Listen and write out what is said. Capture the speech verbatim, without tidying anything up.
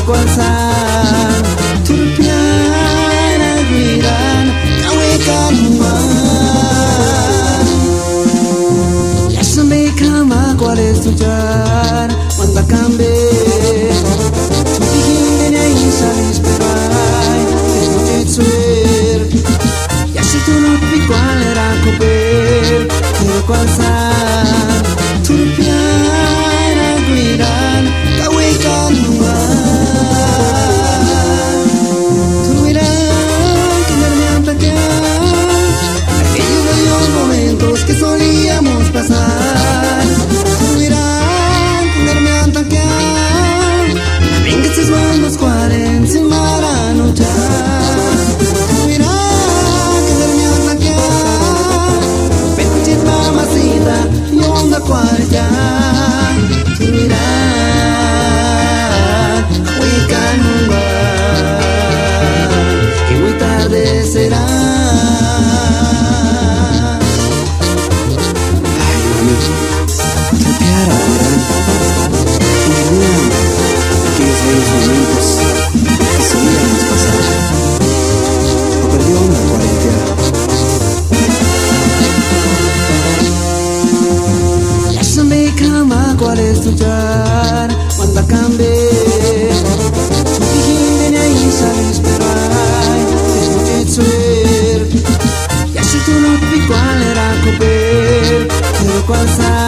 Kuáni sáni t'úri piárakuirani ka uékani jumani. Iásï ampe k'amakuarhesti juchani uantaka ampe. T'úri jinteni ísï arhisperae, eska jucheti suéra. Iásï t'u no p'ikuarherakupe, pero kuáni sáni t'úri piárakuirani ka uékani jumani. T'úri uirani ka enkarmeantakia, aquellos bellos momentos que solíamos pasar. T'úri uirani ka enkarmeantakia, venga, si vamos cuarenta, sin maranochar. T'úri uirani ka enkarmeantakia, ven con mamacita, no anda cuarenta. T'úri uirani, uékani jumani, que muy tarde será. Ay, mami, t'úri piárakuirani, enkarmeantakia aquellos bellos momentos que solíamos pasar. Lo perdió una cuarentena. Iásï ampe k'amakuarhesti juchani uantaka ampe. T'úri jinteni ísï arhisperae, eska jucheti suéra. Iásï t'u no p'ikuarherakupe, pero kuáni sáni